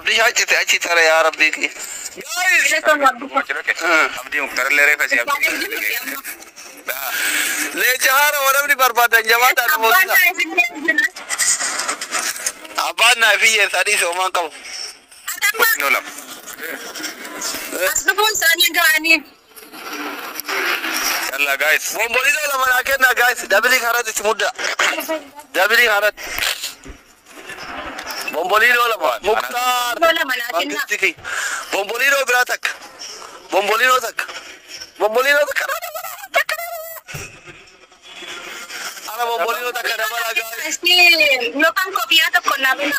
Abdii cite achi tara yaa rabbii kiyya. Guys! Abdii Muktaarallee reefa si abdii. Leenca haara namni barbaadan jabaadhaa namoota. Abbaan naa fi hiyyeessaa dhiise homaan qabu. Godinoo lama. As dhufuun isaanii ga'anii. Yalla guys. Bombolino lama naa kennaa guys. Dabilii kanatti itti mudda. Dabilii kanatti. Bombolino lama. Muktaar. Lama naa kennaa. Mangisti kiyya. Bombolino biraa takka. Bombolino takka. Bombolino takka. Takka. Ara bombolino takka dabala guys. Yookaan kopiyaa tokko naa bina.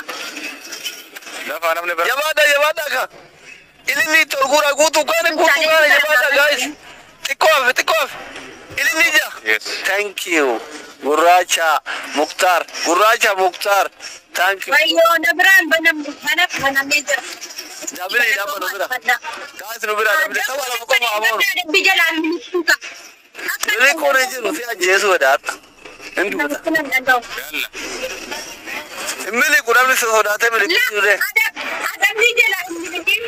Lafa namni bira. Jabaadha jabaadha ka. Ililli tolguura guutuu kaane guutuu kaane jabaadha guys. Xiqqoo hafe xiqqoo hafe. Ililli ija. Yes. Thank you. Gurraacha Muktaar. Gurraacha Muktaar. Thank you. Wayyoo na biraan mana banamee jira. Dabili dabba nu bira. Guys nu bira dabili tapha lama qofa hamoonu. Dabbi jalaan miliquu. Miliquun hin jiru si ajjeesuu fedha. Hin duuta. Yalla. Hin miliqu namni si sodaatee miliquu jirre. Adabni jalaan miliqii.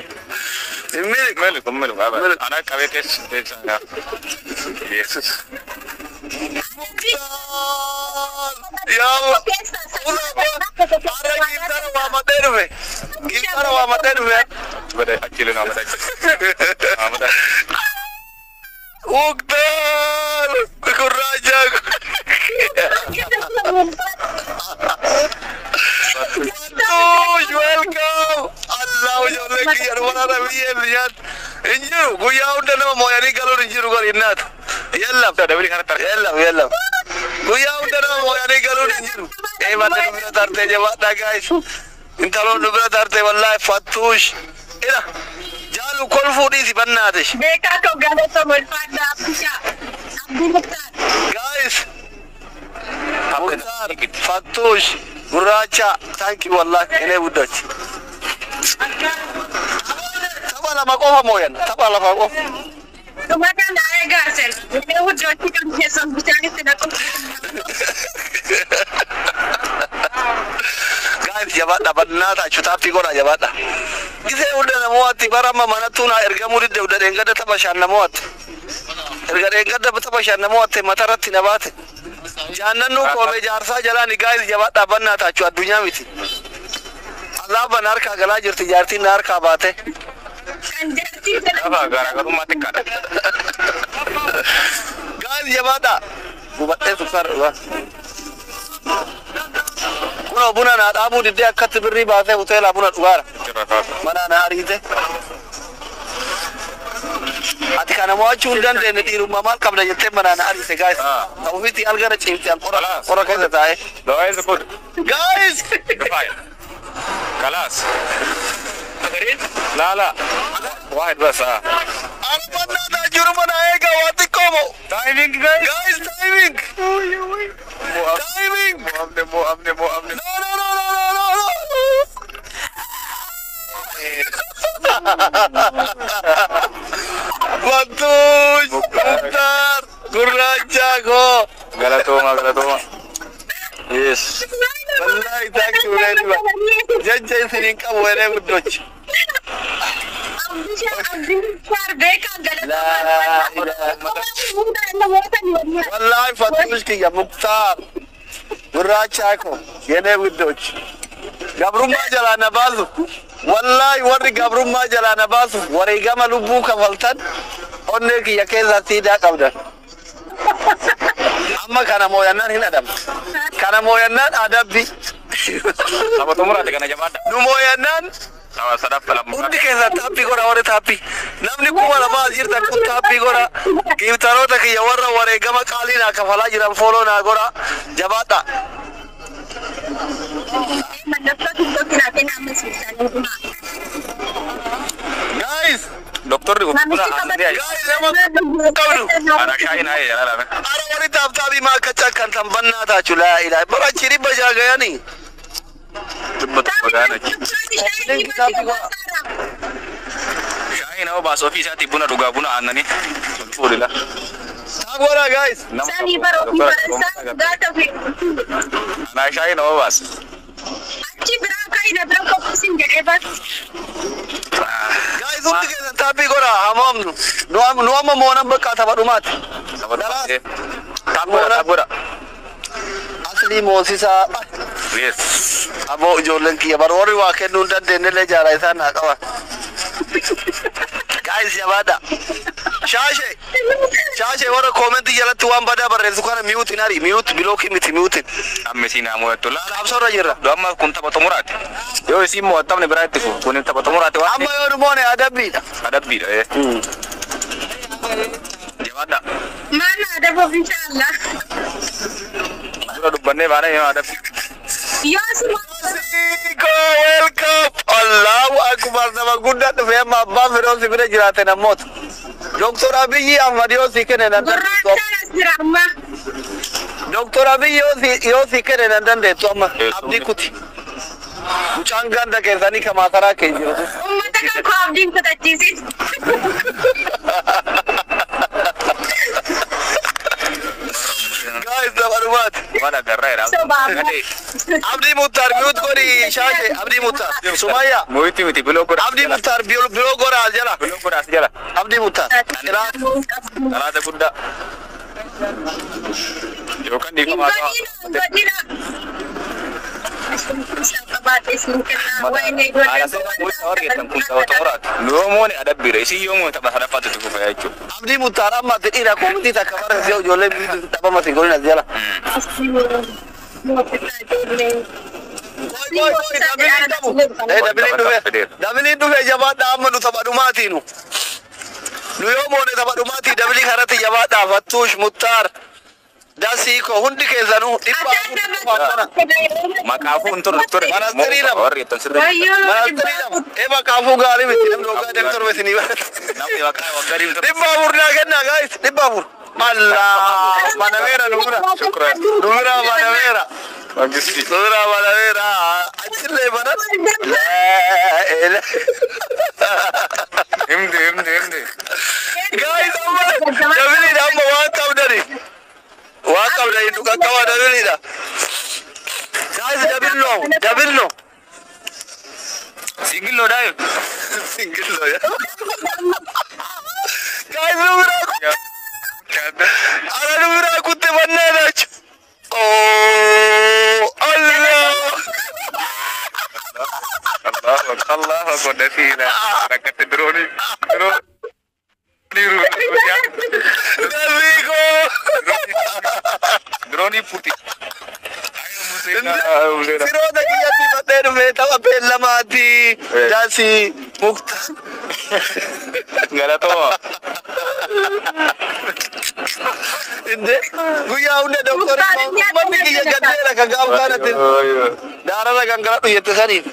Hin miliqu. Miliqu miliqu. Ana qabee keessa keessa. Yes. Muktaar. Yaa Ara giftara waamadhee dhufe. Giftara waamadhee dhufe. Bada achilee nama bada. Nama bada. Muktaar. Gurraacha. Fattuush welcome. Allah ijoollee kiyya dhuma biyya nyaat. Hin jiru guyyaa hunda nama mooyanii galuun hin jiru gori innaatu. Yallam. Dabili kanatti argama. Yallam yallam. Guyyaa hunda nama mooyanii galuun hin jiru. Ee manni nu bira tartee jabaadhaa guys. Intaloon nu bira tartee wallaahi Fattuush. Ila jaalu kolfuu dhiisi bannaate. Beekaa koo galata molfaadha Abdishaa. Abdii Muktaar. Guys. Muktaar Fattuush Gurraacha thank you wallahi enee guddachi. Tapha lama qofa mooyan tapha lama qofa. Dhumataan na eegaa sen. Inni huddootti kan keessan bishaanitti naqu. Guys jabaadha bannaata chutaappii godha jabaadha. Gisee hunda namooti bara amma manattuu naa ergamuu didde hunda dheengadda tapha shan namooti. Erga dheengadda tapha shan namooti matarratti na baate. Jaannannuu koomee jaarsaa jalaan guys jabaadha bannaata achuu addunyaa miti. Alaabaan harkaa galaa jirti jaartiin na harkaa baate. Kan jaartii Lafa garaagarummaa xiqqaadha. Guys jabaadha. Gubadhee sukkaara dhugaa. Kunoo buna naa dhaabuu diddee akkatti birrii baasee hoteelaa buna dhugaara. Jira kaasa. Mana na ariite. Ati kana mo'achuu hin dandeenye dhiirummaa maal qabda jettee mana na ariite guys. Ofiitti algara ciimte an qora qora keessa taa'ee. لو عايز خد. Guys! كفايه خلاص. لا لا واحد بس. اه Arfannaa jiru mana eegaa waa xiqqoo moo. تايمينج جايز. Guys timing! Timing! مو مو امن مو امن. No no no no no no no! Fattuush! Muktaar! Gurraacha koo! غلطوما غلطوما. Yes. Wallahi thank you very much. Jecha isin hin qabu yeree guddochi. Abdishaa Abdii Muktaar beekaa galata Laa ilaaha. Wallahi Fattuush kiyya Muktaar gurraacha koo yenee guddochi. Gabrummaa jalaa na baasu. Wallahi warri gabrummaa jalaa na baasu wareegama lubbuu kafaltan onnee kiyya keessaa siidaa qabdan. Amma kana mooyannaan hin adamne. Kana mooyannaan adabbi. Tapha xumuraati kana jabaadha. Nu mooyannaan Tapha sadaffaa lammaffaa. hundi keessaa taappii godha warri taappii. Namni 2000 as jirtan kun taappii godha. Giiftaroota kiyya warra wareegama qaalii naa kafalaa jiran fooloo naa godha. Jabaadha. Mallattoo TikTokii naa kenna ammas bishaan dhumaa. Guys, Doktorri Namichi guys nama qabdu. Ana shaayin haye jalala. Ara warri taaptaabii maa akka cakkan bannaa taachu laa ilaaha. Bara achi dhibba jaagayanii. 100 gaana. Shaayin hoo baas ofii isaatii buna dhugaa buna aannanii. Fuudhila. Taap godha guys. Nama Sanii bara ofii bara isaa dhugaa ta'e. Ana shaayin hoo baas. Achi biraa kan na bira qophiisin jedhee bar. Guys, hundi keessan taappii godhaa hamoomnu. Nu amma moonan bakka tapha dhumaati. Tap godha, tap godha. Aslii moosisaa. Yes. Aboo ijoolleen kiyya bar warri waa kennuu hin dandeenyellee jaala isaan naa qaban. Guys, jabaadha. Shaashe shaashe, warra koomentii jalatti waan badaa barreessu kana mute hin ari, mute, block miti, mute. Amma isiin haa mo'attu. Laala. Qabsoorra jirra. Amma kun tapha xumuraati. Yoo isiin mo'attamne biraa itti fufu. Kun tapha xumuraati waan Amma yoo nu moone adabbiidha. Adabbiidha. Jabaadha. Maal adabuuf inshaallah. Dura dubbannee baanee yoo adabbi. Yoo si Siko, welcome. Allahu akbar, nama guddaa dhufe. Amma abbaan fedhoon si bira jiraate namoota. Doktor Abiyyi Ahmad yoo si kenne nan dandeettu. Gurraachaan as jira amma. Doktor Abiyyi yoo si kenne nan dandeettu amma. Abdii kuti. Mucaan ganda keessanii kan maasaraa kee jiru. Uummata kan koo abdiin kutachiisin. Guys, nama dhumaati. Waan agarraa jira. Sobaa. Abdii Muttar mute godhi shaashe, Abdii Muttar. Sumayya. Mo'itti miti, block godha. Abdii Muttar block godha as jala. Block godha as jala. Abdii Muttar. Talaata guddaa. Yookaan dhiifamaa Hin godhina, hin godhina. Haala seera mo'icha wargeettan kun tapha xumuraati. Yoo moone adabbiidha. Isin yoo moone tapha sadaffaatti itti fufa jechuudha. Abdii Muttar amma ati dhiira koomitii takka barreessee ijoollee taphama si godhin as jala. Koi koi koi, dabiliin qabu. Eh, dabiliin dhufe. Dabiliin dhufe, jabaadhaa, amma nu tapha dhumaatiinu. Nu yoo moone tapha dhumaatii dabilii kanatti jabaadhaa. Fattuush Muttaar. Dasii koo, hundi keessanuu 400. Maqaafuu hin turre ture. Manastirii lama. Warri jettan sirrii. Manastirii lama. Eh, maqaafuu gaarii miti, namni waggaa 27 isinii barate. Namni waggaa waggaa 27. 400 naa kennaa guys, 400. Allah banameera nu bira. Shukran. Nu bira banameera. Mangisti. Nu bira banameera. Achillee banan. Laa ilaaha. Himdi himdi himdi. Guys, amma dabiliidha, amma waan qabdani. Waan qabdani nu qaqqaba dabiliidha. Guys, dabillo dabillo. Singillo daayo. Singillo ya. Guys, nu bira kutte. Ara nu bira kutte bannaadha. Oh Allah. Allahu Allahu akbar, dasiina. Rakkate drooni. Drooni. Dabiiko. Drooni puti. Firoota kiyyatti fadhee dhufe tapha beellamaati. Dasii mukta. Galatoo. Inde guyyaa hunda doktorii uummanni kiyya gaddeera kan gaafa kanatti daararra gangaladhu jette saniif.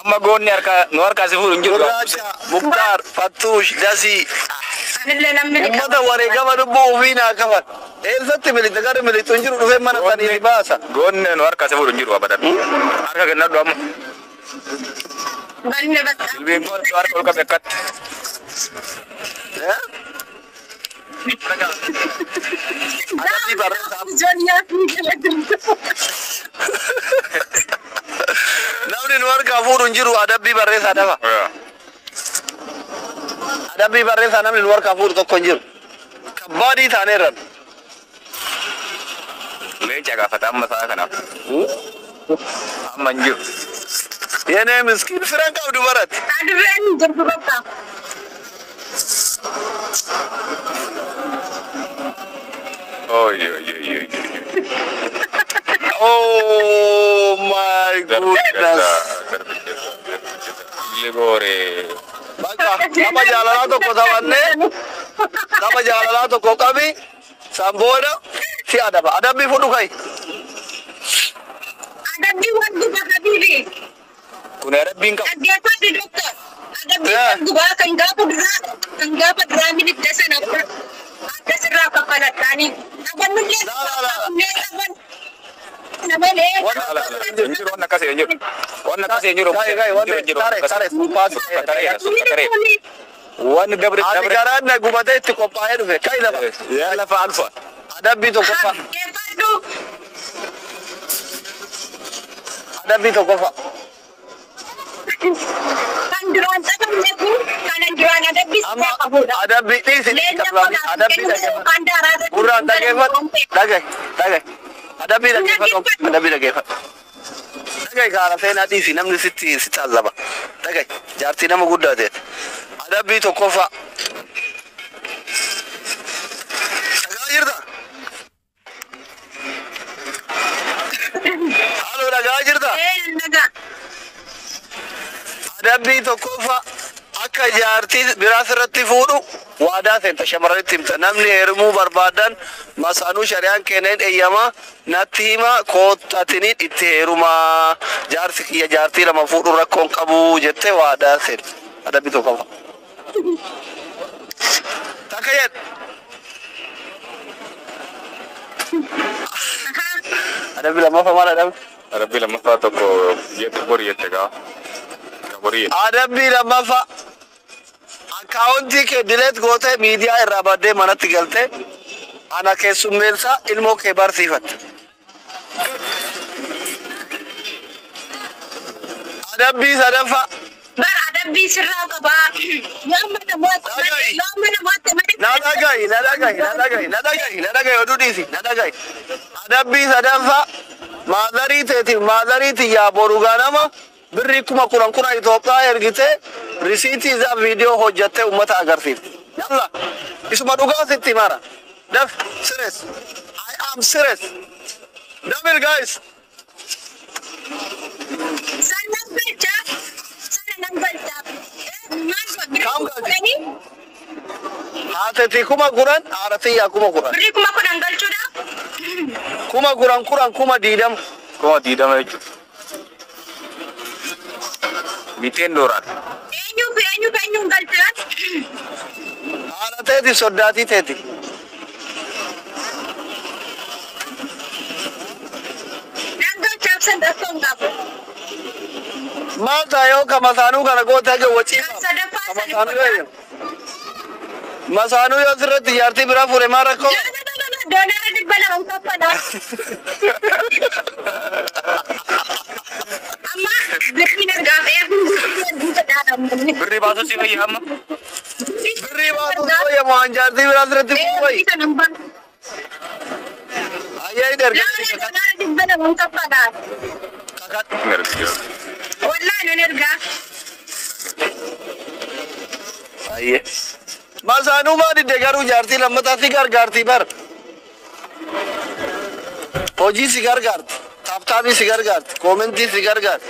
Amma goonni harka nu harkaa si fuudhu hin jiru. Gurraacha, Muktaar, Fattuush, Dasii. Anillee namni ni Uummata wareegama lubbuu ofii naa kafan. Eessatti milixa gara milixu hin jiru, dhufee mana sanii ni baasa. Goonni nu harkaa si fuudhu hin jiru abadan. Harka kennadhu amma. Banne bakka. Ilbiin kun harka ol qabe akkatti. Eh? Adabbii barreessaa. Namni nu harkaa fuudhu hin jiru, adabbii barreessaa dafa. Adabbii barreessaa, namni nu harkaa fuudhu tokko hin jiru. Kabbaadii taaneerra. Leenca gaafata amma sa'a kanaaf. Amma hin jiru. Yenee miskiin firan qabdu baratti. Adurreen hin jirtu bakka. Oy oy oy oy. Oh my goodness. Ligoore. Bakka tapha jaalalaa tokko taphannee, tapha jaalalaa tokko qabi, san booda si adaba. Adabbii fudhu kai. Adabbii wanti bakka biili. Kun adabbiin qabu. Dhaggeeffadhu doktor. Adabbii kan gubaa kan gaafa duraa minidda sana akka sirraa kaffaladhaanii. Adabbillee La, la, la. qaban namalee. Hin jiru, waan akkasii hin jiru. Waan akkasii hin jiru. Kai kai wanti tare tare paas. Tareera sun tareera. Waan dabre Ati dabre. garaan na gubatee itti qophaa'ee dhufe. Kai lafa. Yaa lafa alfa. Adabbii tokkoffaa. Dhaggeeffadhu. Adabbii tokkoffaa. Kan duraan taphanne kun kanan duraan adabbii Amma sirraa qabudha. adabbii dhiisi. Leenca qonaaf Adabbii kennu dhaggeeffadhu. kan daaraa irratti Gurraan dhaggeeffadhu. Dhagahi dhagahi. Adabbii dhaggeeffadhu. Adabbii dhaggeeffadhu. Dhagahi kaara seenaa dhiisi namni sitti si taallaba. Dhagahi jaartii nama guddaa ta'e. Adabbii tokkoffaa. Dhagaa jirta? Haaloo dhagaa jirta? Ee nagaa. Adabbii tokkoffaa akka jaartii biraa sirratti fuudhu waadaa seenta shamarranitti himta. Namni heerumuu barbaadan masaanuu shari'aan kenneen eeyyamaa natti hima koottatiniin itti heerumaa jaarsi kiyya jaartii lama fuudhu rakkoon qabu jettee waadaa seenta. Adabbii tokkoffaa. Takka jedhu. Adabbii lammaffaa maal adabbi? Adabbii lammaffaa tokko jette borii jette gaa. Borii jette. Adabbii lammaffaa akkaawuntii kee dileet gootee miidiyaa irraa baddee manatti galtee ana keessummeessaa ilmoo kee barsiifatte. Adabbii sadaffaa Bara adabbii sirraa qabaa. Yoo amma namoota Dhagahi. yoo amma namoota na dhagahi na dhagahi na dhagahi na dhagahi na dhagahi oduu dhiisi na dhagahi. Adabbii sadaffaa maadarii teetiif maadarii tiyyaa boru ganama birrii 10,000 10,000 Itoophiyaa ergitee risiitii isaa viidiyoo hojjattee uummata agarsiifte. Yalla isuma dhugaa sitti mara. Daf serious. I am serious. Double guys. San nan galchaa. Sana nan galchaa. Maal birrii Kam kuma galchi? kudhanii Haateti 10,000 haadha tiyyaa 10,000. birrii 10,000 galchuudha. 10,000 10,000 20,000. 20,000 jechuudha. Miteen dooraan. Eenyuu fi eenyuu fi eenyuun galchaa? Haadha teeti soddaatii teeti. Nan galchaaf san rakkoo hin qabu. Maal ta'a yoo ka masaanuu kana goote haga wacii Kan sadaffaa Ka san masaanuu yoo eeyyamu. Masaanuu yoo sirratti jaartii biraa fuudhe maal rakkoo? Doolaara 200 kaffalaa. Amma birriin argaaf eeguun guutuu Birrii baasuu si fayya amma. Birrii baasuu si fayya waan jaartii biraa sirratti fuudhu wayyi. Ayyee hin erga. Doolaara 200 kaffalaa. Kakadhu. Hin ergu jira. Wallaahi nan ergaa. Ayyee. Masaanuu maa didde garuu jaartii lammataa si gargaarti bar. Hojii si gargaarti. Taaptaabii si gargaarti. Koomentii si gargaarti.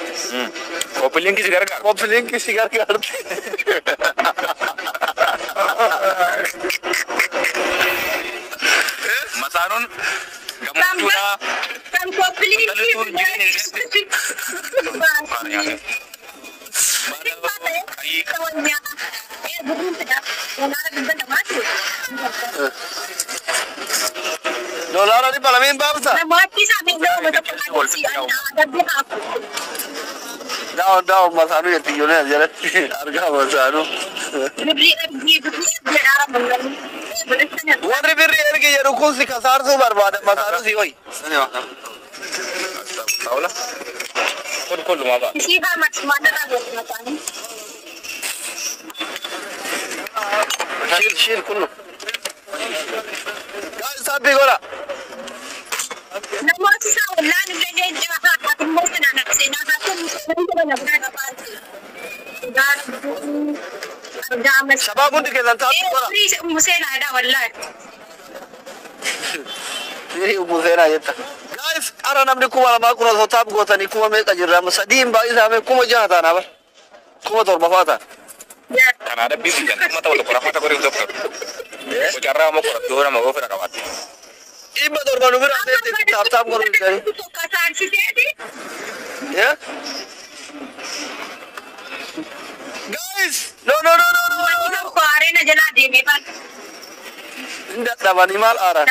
Koppiliinki si gargaara. Koppiliinkii si gargaarti. Masaanuun gammachuudha. Kan koppiliinkii Dhalatuun jireenya keessatti. Doolaara 200 baafta. Daawon daawon masaanuu jetti ijoolleen as jalatti argaa masaanuu. Warri birrii ergi jedhu kun si kasaarsuu barbaada masaanuu si hoyi. Taawula. Kun kun lumaa ba'a. Shiil shiil kunnu. Guys sabbii godha. Namooti isaa wallaan illee leencaa haa immoo sanaan seenaa haa ta'u Shabaab hundi keessan taapii godha. Museenaadha wallaahi. Firii Museenaa jetta. Guys qara namni 2010 osoo taap gootanii kuma meeqa jirra amma sadiin baay'isaa mee 6,000 taanaa bar. 7,000 faa taana. Kana adabbii bulchan kuma ta'u tokko rafata godhee tokko. Bocarraa immoo qorattuu nama ofirra qabaatti. 700 nu bira teetti taap taap godhuu jiranii. Yeah? Guys! No no no no no no no! Hin dadhabanii maal aaran?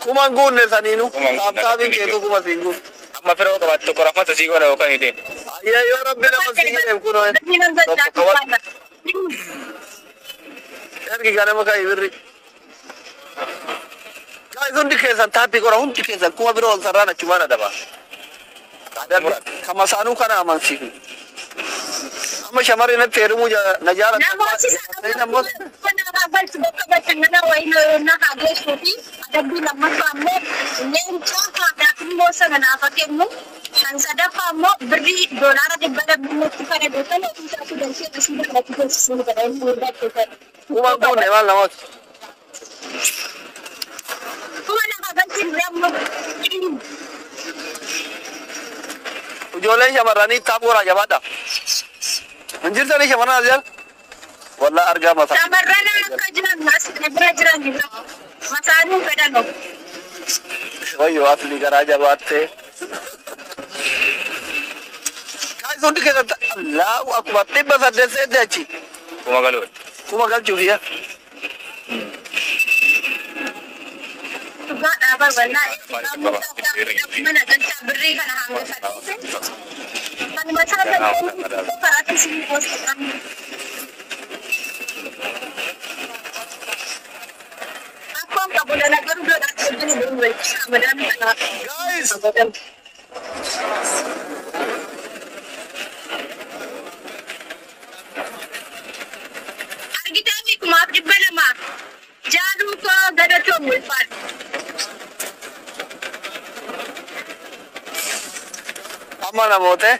Kuman guunne saniinu. Kuman guunne. Taap taapiin keetuu kuma siin guunne. Amma firoo qabaatti tokko rafata sii godha yookaan hidhee. Ayyee yoo rabbi nama sii jedheef kunoo. Ergi ganama ka'i birri. Guys, hundi keessan taappii godha, hundi keessan kuma biroo ol sarraan achumaan adaba. Kama saanuu kana amansiisu. Amma shamarri natti heerumuu na jaalatan. Namooti sana galchu bakka bashannanaa wayii na haa geessuu fi adabbii lammaffaa immoo leenca haadhaaf immoo sana naaf haa kennu. Kan sadaffaa immoo birrii doolaara 200 nutti fayyadu kana ofii isaatti galchee asii kanatti geessisuu ni fedha inni gurgurachuu fedha. Kuma guunne maal namoota. 2000 galchi dura. Ijoolleen shamarranii taap godhaa, jabaadha. Hin jirtanii shamarran as jala? Wallaa argaa mataa. Shamarran akka jiran as bira jiran masaanuu fedhan. Wayyoo, asli garaa jabaattee. Guys, hundi keessan Allahu akbar, 800 seente achi. Kuma galuudha. Kuma galchuuf yaa. Dhugaa dhaabaa wallaa mana galchaa birrii kana hanga saddeeti. Kan mataa galchee karaatti siin poostii. Akkoon qabu dhala garuu doodhaan wajjin hin jiru kanaaf. Guys! Argitanii 2,200 jaaluu koo gadatoo mul'aadha. Amma namoota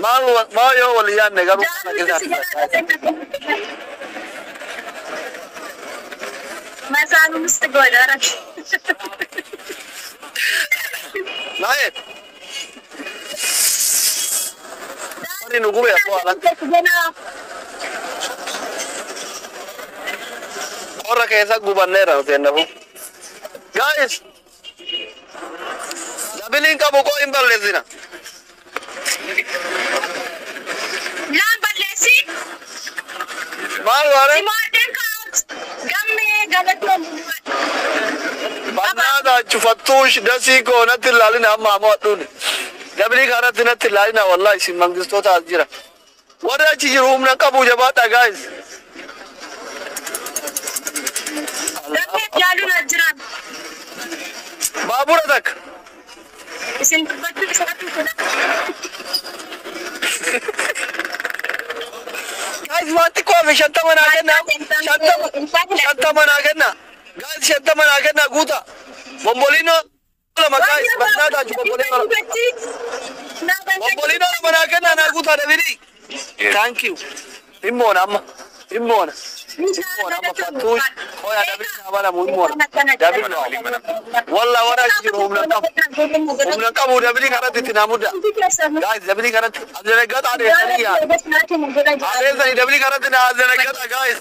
maal maal yoo wal yaadne garuu kana Jaaluu si keessatti. Masaanuu nusti godha. Naayee. Warri nu gube abboo alan. Qorra keessa gubanneera nuti ennafu. Guys! Dabiliin qabu koo hin balleessina. Laan balleessi. Maal waare? Simoodeen kaa'ut gammee galatoo. Bannaata cufattuush dasii koo natti ilaalina amma ammoo adhuun. Dabilii kanatti natti ilaalina, wallahi isin mangistoota as jira. Warri achi jiru humna qabu, jabaadha guys. Gammee jaaluun as jiran. Baabura takka. Isin dubbachuu isaatu kun. Guys, waan xiqqoo hafe, 50 naa kenna. 50, 50 naa kenna. Guys, 50 naa kenna, guuta. Bomboliinoo lama guys, bannaata achi bomboliinoo lama. Bomboliinoo lama naa kenna, naa guuta dabilii. Thank you. Himmoona amma. Himmoona. Himmoona amma fattuush. Hoya dabilii naa banamu himmoona. Dabilii naa. Walla warra achi jiru humna qabu. Humna qabu, dabilii kanatti itti naa mudda. Guys, dabilii kanatti azanagata adeessanii yaa. Adeessanii dabilii kanatti naa azanagata guys.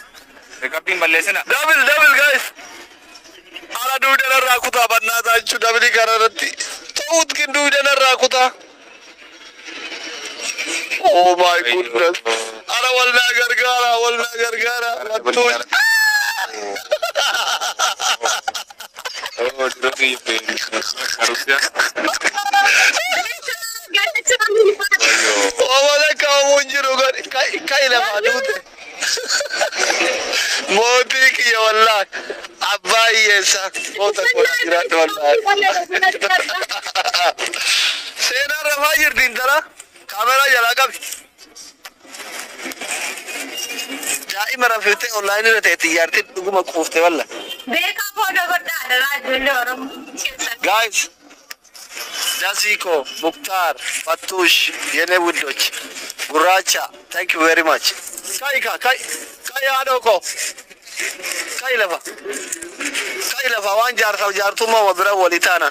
Rikardiin balleessina. Double, double guys. Ala duudanarraa kutaa bannaataa jechuun dabilii kanarratti. Ta'uut kin duudanarraa kutaa. Oh my goodness. Ala wal naa gargaara, wal naa gargaara. Fattuush. Oh, dura Rusia. Oh, malaka mun jiru gadi. Kai lafa duute. Mootii kiyya wallaahi. Abbaa hiyyeessaa. Moota koo jiraadhu wallaahi. Seenaan rafaa jirti intala. Kaameraa jalaa qabi. Daa'ima rafiftee onlaayinii irra ta'e xiyyaartii dhuguma quufte walla. Beekaa booda godhaa daraa ijoollee Oromoo keessatti. Guys, Dasiko, Muktar, Fatush, የኔ ውዶች, Gurraacha, thank you very much. Kai ka, kai, kai haadhoo koo. Kai lafa. Kai lafa waan jaarsaaf jaartummaa wa bira walii taana.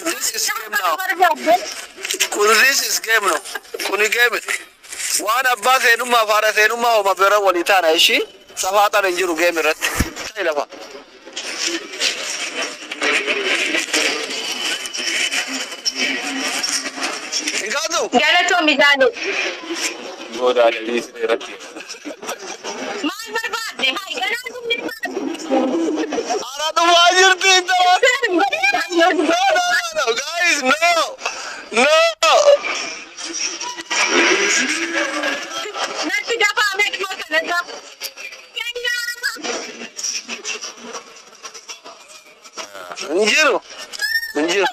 This is game now. Kun this is game no. Kuni game. Waan abbaa seenummaa fi haadha seenummaa homa bira walii taana ishii safaaxan hin jiru game irratti. Kai lafa. Hin kaatu? Galatoomi jaalu. Booda adalii siree irratti. Maal barbaadde? Hai ganaan kun ni Ara dhufaa jirti intala. No, no, no, no, guys, no, no. Natti dafaa meeqmoo kanatti. Kennaa. Hin jiru. Hin jiru.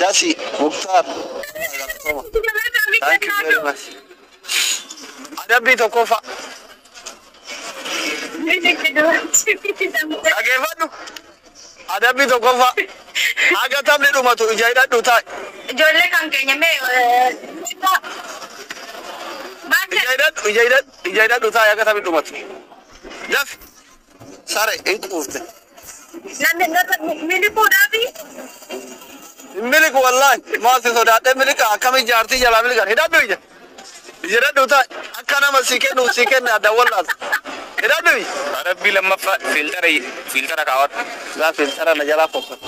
Dasi Muktaar. Thank you very much. Adabbii tokkoffaa. Dhageeffadhu. Adabbii tokkoffaa. Haga taphni dhumatu ija hidhadhu taa'i. Ijoollee kan keenya mee Ija hidhadhu, ija hidhadhu, ija hidhadhu taa'i haga taphni dhumatu. Lafi. Sare hin quufte. Namni miliquudhaafi. Hin miliqu wallaahi. Maal si sodaadhee miliqa akkami jaartii jalaa miliqan. Hidhadhu ija. Ija hidhadhu taa'i. Akka nama si kennu si kenne adda wallaalta. Hidhadhu ija. Adabbii lammaffaa filtara kaawwadhu. Laa filtara na jalaa fokkata.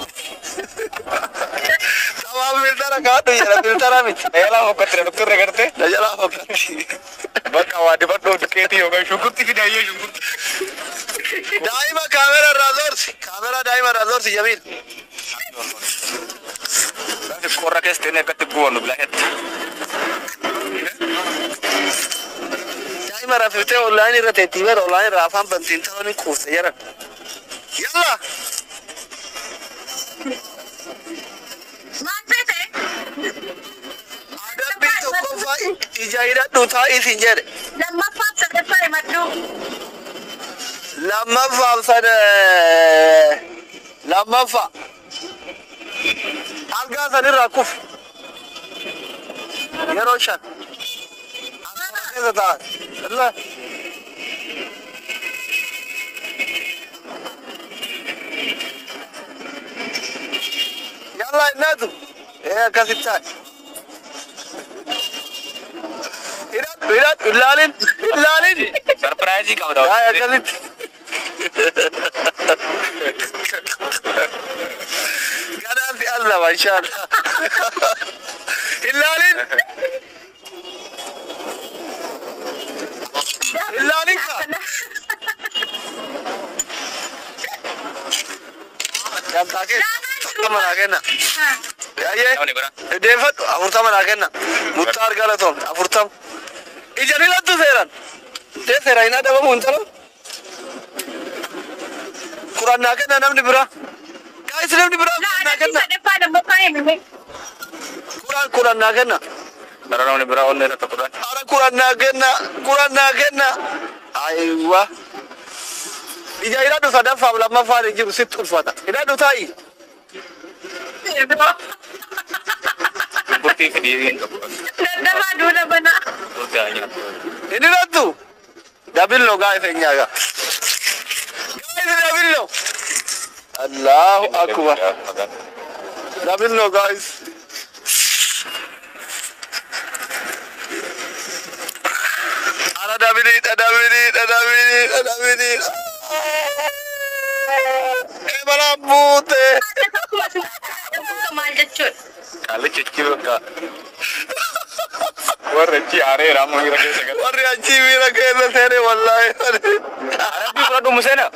Sababa filtara kaawwadhu jedha filtara miti. Na jalaa fokkattira doktorri gartee. Na jalaa fokkatti. Bakka waa dibadhu dukeetii yookaan shunkurtii fidayyee shunkurtii. Daa'ima kaamera irraa zorsi. Kaamera daa'ima irraa zorsi Jamiil. Lafi qorra keessa ta'ee akkatti gubannu bilaashatti. Daa'ima rafiftee onlaayinii irra teettii bara onlaayinii irraa afaan bantiin ta'uu ni quufte jedhan. Yalla! Maal feete? Adabbii tokkoffaa ija hidhadhu taa'ii siin jedhe. Lammaffaa sadaffaa himadhu. Lammaffaa sada lammaffaa. Algaa sanirraa kufi. Yeroo shan. Algaa keessa taa'an. Yalla! Yalla innatu. Ee akkasitti taa'i. Hidhadhu hidhadhu ilaalin ilaalin. Sarpiraayizii qabda. Taa'i akkasitti. Ganaan si allama inshallah. Ilaalin. Ilaalin ka. Gamtaa keessa 40 naa kenna. Yaayyee. Namni biraa. Deeffadhu 40 naa kenna. Muttaar galatoom 40. Ija ni lattu seeran. Dee seera hin adabamu hin tolu. 10 naa kenna namni biraa. Guys namni biraa 10 naa Adabbii kenna. sadaffaa lammaffaa himime. 10 10 naa kenna. Dara namni biraa onnee irra tokko dhaan. Ara 10 naa kenna. 10 naa kenna. Aywa. Ija hidhadhu sadaffaaf lammaffaan hin jiru sitti ulfata. Hidhadhu taa'i. Shunkurtii fidii hin qabu. Daddafaa duula banaa. Shunkurtii haa nyaatu. Hin hidhattu. Dabillo guys eenyaaga. Guys dabillo. Allahu akbar. Dabillo guys. Ara dabiliidha dabiliidha dabiliidha dabiliidha. Ebalaan buute. Maal jechuudha? Qaalichi achi bakka. Warri achi aareera amma miira keessa gala. Warri achii miira keessa seene wallaahi. Adabbii fudhadhu Museena.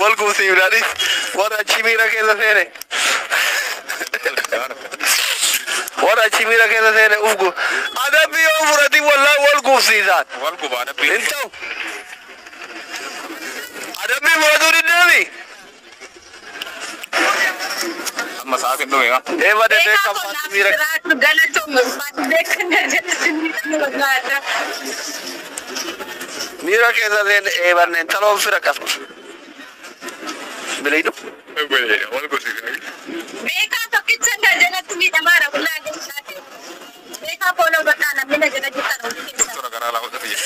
Wal kuusiifnanis warri achii miira keessa seene. Warri achii miira keessa seene uf gu. Adabbii yoo fudhatin wallaahi wal kuufsiisaan. Wal guba adabbii. Hin ta'u. Adabbii fudhatuu diddeemi. Amma sa'aatiin dhume haa. Eeba dedee Beekaa kan koo faatti naaf miira. jiraatu galatoom beekan jalatti Miira keessa seene eebanneen taloon fira qabdi. Biliidhu. Wal kuusiifna. Beekaa tokkicha na jalatti miidhamaadha wallaahi galataati. Beekaa fooloo godhaa namni na jala jirtan hundi keessan. Doktora garaa lafa jira.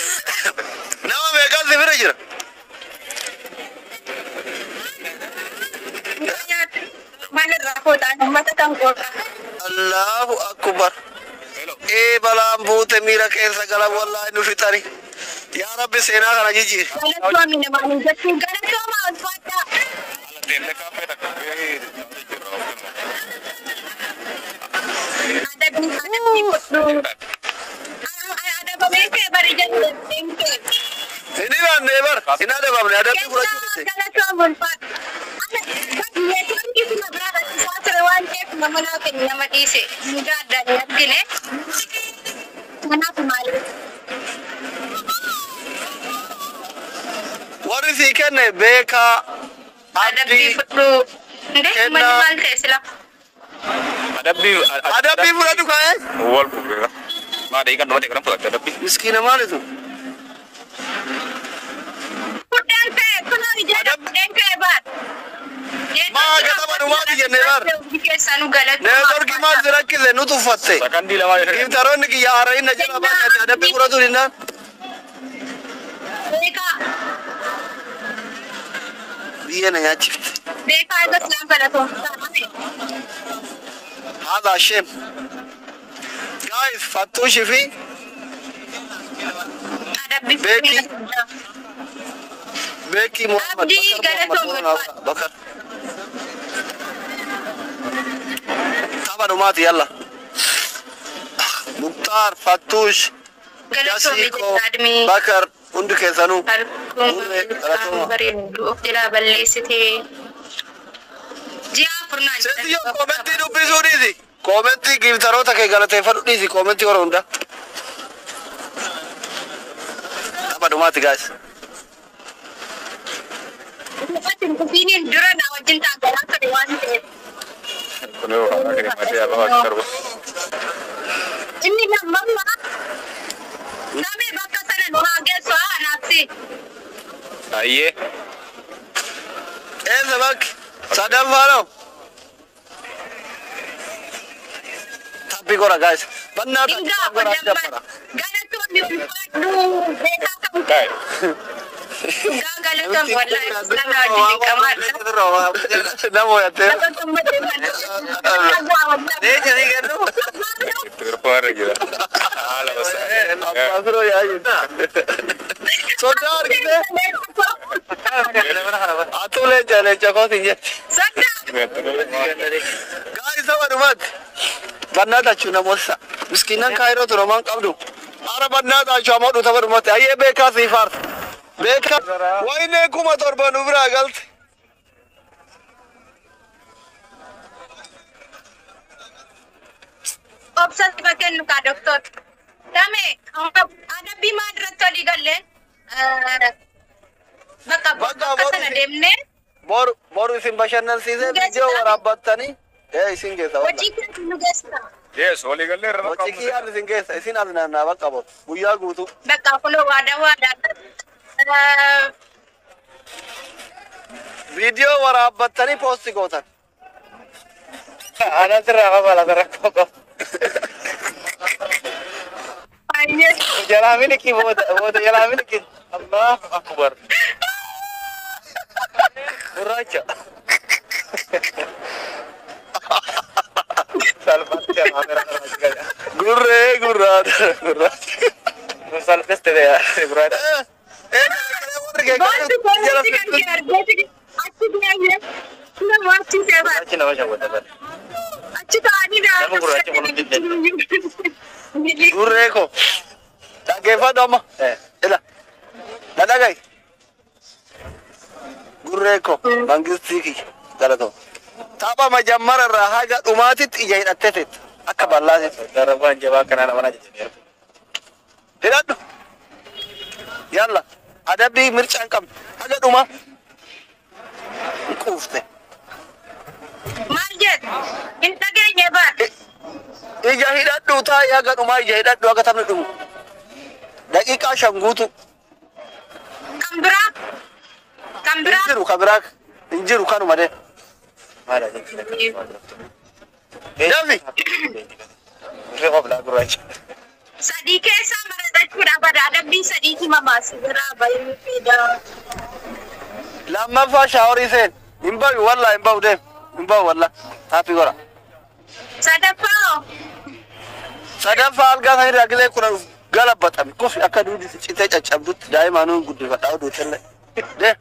Nama meeqaan si bira jira? Maalirraa fuudhaan uummata kan qoodha. Allahu akbar. Ee balaan buute miira keessa galan wallaahi nu fixani. Yaa Rabbi seenaa kana jijjiiri. Galatoomi namaan hin jechuun galatooma ulfaadhaa. Ala deemtee kaaffee takka. Adabni adabni fudhu. Adabamee kee bari jennee kee. Hin himanne bar hin adabamne adabbii fudhachuu dide. Galatooma ulfaadha. Neetwoorkii suma biraa rakkisaa ture waan ta'eef nama naa kennu nama dhiise. Mudaa addaan hin argine. Kanaaf maali? Warri Warri sii kenne beekaa Adabbii abdii fudhu. Ndee kennaa. manni maal ta'e sila? Adabbii Adabbii fudhadhu kaa'ee. Wal fuudheera. Maa daqiiqaan dhuma ta'e kana fudhatte adabbii. Miskiina maalitu? Fudhaan ka'e kunoo ija fudhaan ka'e baar. Maa gata dhumaati jennee baar. Keessanuu galatu. Neetworkii maal si rakkise nu tuffatte. Sakandii lamaa jedhee. Giftaroonni kiyya haarayin na jala baanate adabbii fudhatu dinnaan. Beekaa Biyya na nyaachifte. beekaa eega silaan galatoon. Haadha shame. Guys, Fattuushii fi Adabbii Beekii. fudhu. Beekii Muhammad. Abdii Bakar Muhammad galatoon. Bakar. Tapha dhumaati yalla. Muktaar, Fattuush, Galatoon Yasiikoo, jedha admii. Bakar hundi keessanuu. Harkuma Galatooma. bareedu of jalaa balleessitee. Ji'a afurnaan Seetiyyoo koomentii dubbisuu dhiisi. Koomentii giftaroota kee galateeffadhu dhiisi koomentii yeroo hundaa. Tapha dhumaati guys. Kufiiniin dura na wajjin taagalaa ture waan ta'eef. Kun yoo akka deemaa ta'e darbu. Inni lammaffaa namni bakka sana nu haa geessu haa anaafsi. Ayyee. Eessa bakki? Sadaffaa noo? Tappi godha guys. Bannaa Hin tappi gaafa godha damma dabbara. galatoonni ulfaadhu beekaa qabu. Kaa'e. Gaa galatoon wallaahi sana wajjin dinqamaadha. Nama ho'attee. Bakka gammadee Leenca ni kennu. Itti garbaarra jira. Haala basa. Abbaa firoo yaayu. Sodaa argite. Atuu leenca leenca kootiin jetti. Sodaa. Guys, tapha dhumaati. Bannaa tachuu namoota. Miskiinan kaayiroo ture maan qabdu. Ara bannaa tachuu ammoo tapha dhumaatti. Ayyee beekaa sii faarsa. Beekaa. Wayinee 7,000 nu biraa galte. Obsa sifa kennu kaa doktor. Tame adabbii maal irratti walii galle bakka Bakka bakka sana boru- deemnee Boru boru isin bashannansiisee viidiyoo waraabbattanii ee isin geessa walla. hojii keessa nu geessa. Yes, walii gallee irra bakka Hojii kiyyaan isin geessa isin as naannaa bakka boru guyyaa guutuu. Bakka kunoo waadaa waadaa. Viidiyoo waraabbattanii poosti gootan. Anasirraa qaba lafa rakkoo qaba. Baay'ee. Jalaa miliki booda booda jalaa miliki. Allahu akbar. Gurraacha. Salphatti kaamera kana gala. Gurree gurraacha gurraacha. Salphiste gurraacha. Ee warri kee Boonsi boonsi kan kee argeeti achi deemee nama achi seefa Gurraachi nama shawwata bara. achi ta'anii Nama gurraacha kun hundi Gurree koo dhaggeeffadhu amma. Ila na dhaga'i. Gurree koo mangistii kiyya galatoo. Tapha majammara irraa haga dhumaatitti ija hidhattee teetta akka ballaatitti. Darabaan jabaa kanaa nama na jajjabeera. Hidhadhu. Yalla adabbii mircaan qabdu haga dhumaa. Hin quufte. Maal jedhu hin dhageenye bara. Ija hidhadhu taa'ee haga dhumaa ija hidhadhu haga taphni dhumu. Daqiiqaa 5 guutuu. Kan biraa kan Hin biraa jiru kan biraa hin jiru kanuma dee. Maal ajajjii Dafi. Gurree qoblaa gurraacha. Sadii keessaa maratachuudha bada adabbiin sadii himamaa si biraa bahee fida. Lammaffaa shaaworii seen. Hin bahu wallaa hin bahu deem. Hin bahu wallaa. Taappii godha. Sadaffaa Sadaffaa algaa sanirraa gilee kuna galabbatame. Kufi akka duudi citee caccabdutti daa'imaanuu hin guddifadhaa oduutillee. Deem.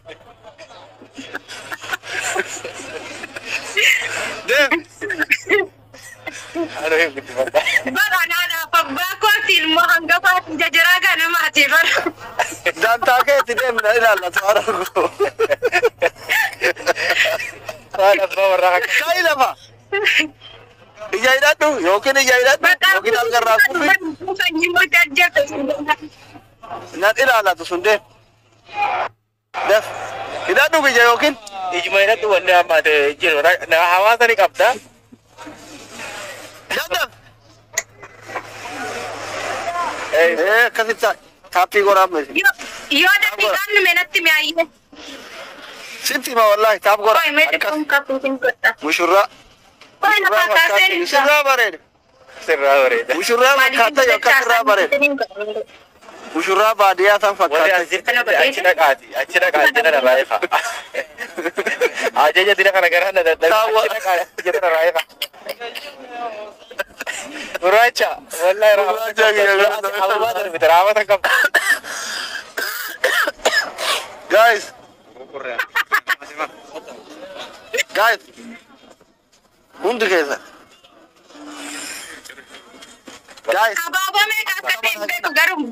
Deem. Anuu hin guddifadha. Bara anaadhaaf abbaa kooti ilmoo hangafaati jajaraa ganamaati bara. Dantaa keetti deemna ilaallatu haara gurguru. Waan abbaa warraa akka Ka'i lafa. Ija hidhadhu yookiin ija hidhadhu yookiin algarraa kufi nan ilaallatu sun deem. Def. Hidhadhu kiyya yookiin Ijuma hidhadhu wanni amma ta'e jiru. Hawaasa ni qabda. Daddaf. Akkasitti taappii godhaa miti. Yoo daqiiqaan nume natti mi'aayyee. Sitti hima wallaahi taap godha. Qoy mee Akkas xiqqoon kafuutiin godha. mushurraa. Qoy lafa kaasee ni Sirraa bareeda. Sirraa bareeda. Mushurraa fakkaata yookaan sirraa bareeda. Mushurraa baadiyyaa san Warri fakkaata. as jirtan achi dhaqaati. Achi dhaqaa ajaja narraa efa. Ajaja dina kana gara na dadhabe. Achi dhaqaa ajaja narraa efa. Gurraacha. Wallahi Gurraacha kiyya gara Ababaa darbite raamata qabda. Guys. Guys. Hundi keessa. Guys. Abaaboo meeqa akka ta'e hin beeku garuu.